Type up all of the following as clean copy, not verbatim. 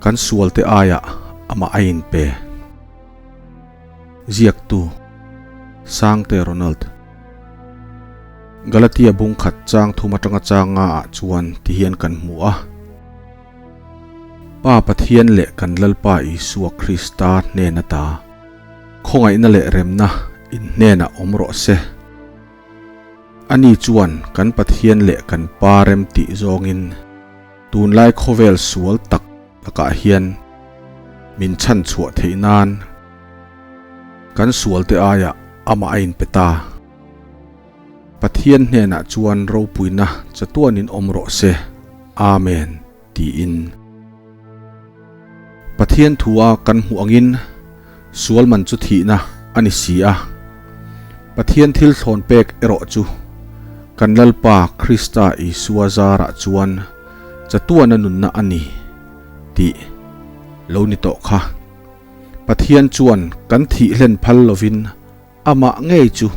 Kan sualte aiah amah a inpe. Ziaktu, Sangte Ronald. Galatia bung khat chang thum atanga chang nga ah chuan ti hian kan hmu a. Pa Pathian leh kan Lalpa Isua Krista hnen ata khawngaihna leh remna in hnenah awm rawh se. Ani chuan kan Pathian leh kan Pa rem tih zawngin tunlai khawvel sual tak lakah hian min chhan chhuah theih nan kan sualte aiah amah a inpe ta. Pathian hnenah chuan ropuina chatuanin awm rawh se. Amen tiin. Pathian thua kan hmuh angin sual man chu thihna a ni si a. Pathian thil thlawn pek erawh chu kan Lalpa Krista Isua zarah chuan chatuana nunna a ni tih lo ni tawh kha. Pathian chuan kan thih hlen phal lovin amah ngei chu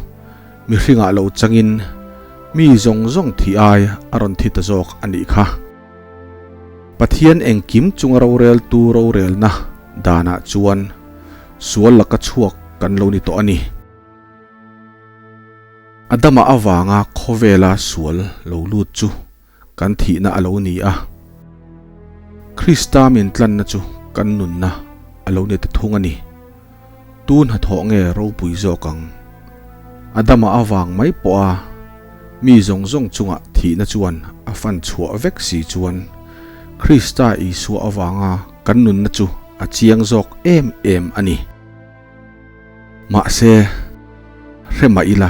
mihringah lo changin mi zawng zawng thih ai a rawn thi ta zawk a nih kha. Pathian engkim chunga roreltu rorelna danah chuan sual laka chhuak kan lo ni tawh a ni. Adama avanga khawvela sual lo lut chu kan thihna a lo ni a. Krista min tlanna chu kan nunna a lo ni ta thung a ni. Tu hnathawh nge ropui zawk ang? Adama avang mai pawha mi zawng zawng chungah thihna chuan a fan chhuah vek si chuan Krista Isua avanga kan nunna chu a chiang zawk em em a ni. Mahse, hre mah ila,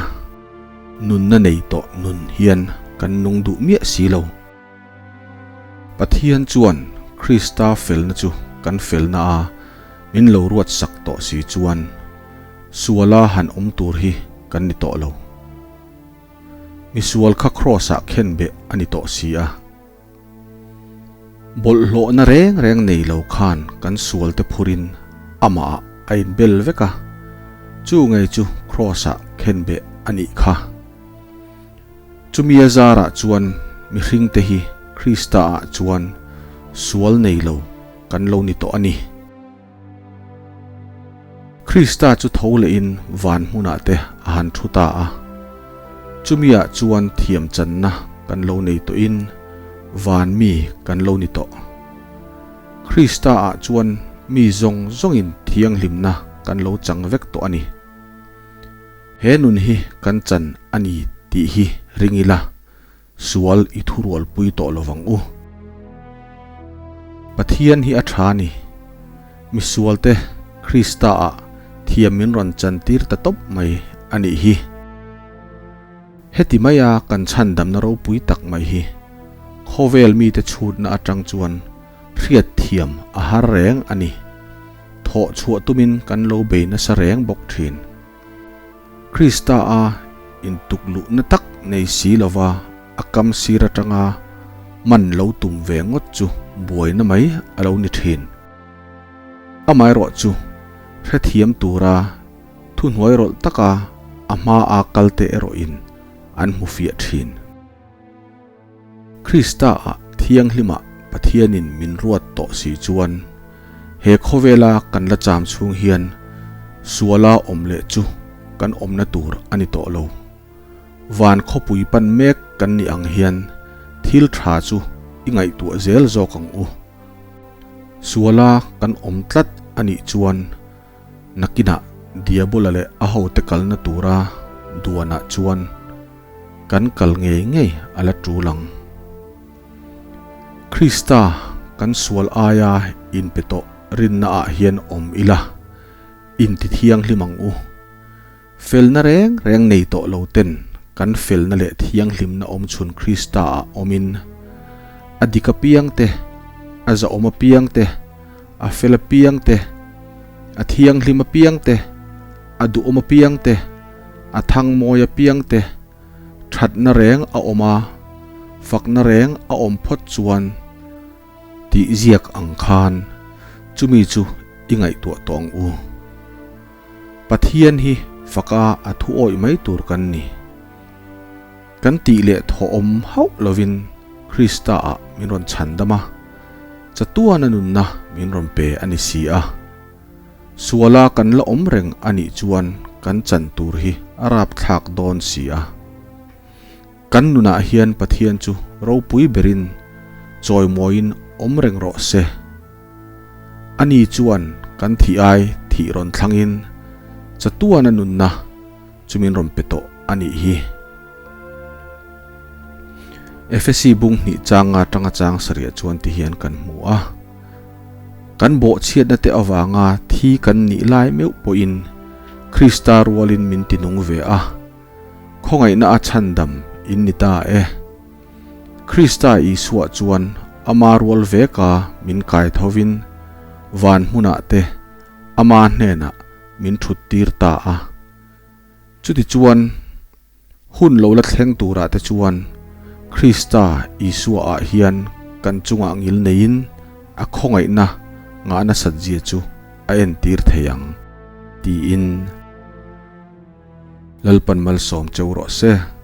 nunna nei tawh nun hian kan nung duh miah si lo. Pathian chuan Krista felna chu kan felna a min lo ruat sak tawh si chuan suala han awm tur hi kan ni tawh lo. Misual kha Kraws-ah khenbeh a ni tawh si a. Bawlhhlawhna reng reng nei lo khan kan sualte phurin amah a inbel vek a, chu ngei chu Kraws-ah khenbeh a nih kha. Chumi a zarah chuan mihringte hi Krista-ah chuan sual nei lo kan lo ni tawh a ni. Krista chu tho lehin van hmunah te a han thu ta a, chumiah chuan thiamchanna kan lo nei tawhin van mi kan lo ni tawh. Krista-ah chuan mi zawng zawngin thianghlimna kan lo chang vek tawh a ni. He nun hi kan chan a ni tih hi ring ila, Sual i thurualpui tawh lo vang u. Pathian hi a tha ni. Misualte Krista ah thiam min rawn chantir ta tawp mai a nih hi. Heti maia kan chhandamna ropui tak mai hi khawvel mite chhutna atang chuan hriat thiam a har reng a ni. Thawh chhuah tumin kan lo bei nasa reng bawk thin. Krista a intukluhna tak nei si lova a kam sir atanga man lo tum ve ngawt chu buaina mai a lo ni thin. Amaherawh chu hrethiam tura thuhnuai rawlh taka a hma a kalte erawhin an hmu fiah thin. Krista ah thianghlima Pathianin min ruat tawh si chuan he khawvela kan la cham chhung hian suala awm leh chu kan awmna tur a ni tawh lo. Van khawpui pan mek kan nih ang hian thil tha chu i ngaihtuah zel zawk ang u. Suala kan awm tlat a nih chuan Nakinah Diabola leh a hote kalna tura duanah chuan kan kal ngei ngei a la tul ang. Krista kan sual aia inpe tawh rinnaah hian awm ila, inti thianghlim ang u. Felna reng reng nei tawh lo ten kan felna leh thianghlimna awm chhun Krista-ah awmin, a dik apiang te, a zahawm apiang te, a fel apiang te, a thianghlim apiang te, a duhawm apiang te, a thangmawi apiang te, thatna reng a awm a, fakna reng a awm phawt chuan tih ziak ang khan chumi chu i ngaihtuah tawh ang u. Pathian hi faka a thu awih mai tur kan ni. Kan tih leh thawhawm hauh lovin Krista-ah min rawn chhan dam a. Chatuana nunna min rawn pe a ni si a. Suala kan la awm reng a nih chuan kan chan tur hi a rapthlak dawn si a. Kan nunah hian Pathian chu ropui berin chawimawiin awm reng rawh se. Ani chuan kan thih ai thih rawn thlangin chatuana nunna chu min rawn pe tawh a nih hi. Efesi bung hnih changa tanga chang sarih chuan ti hian kan hmu a. Kan bawhchhiatna te avanga thi kan nih lai meuh pawhin Krista rualin min ti nung ve a, khawngaihna a chhandam in ni ta e. Krista Isua chuan ama rual veka min kai thovin van hmunah te ama hnenah min thut tir ta a. Chutichuan, hun lo la thleng turah te chuan Krista Isua ah hian kan chungah ngil neiin a khawngaihna ngah nasat zia chu a entir thei ang, tiin Lalpan malsawm cheu rawh se.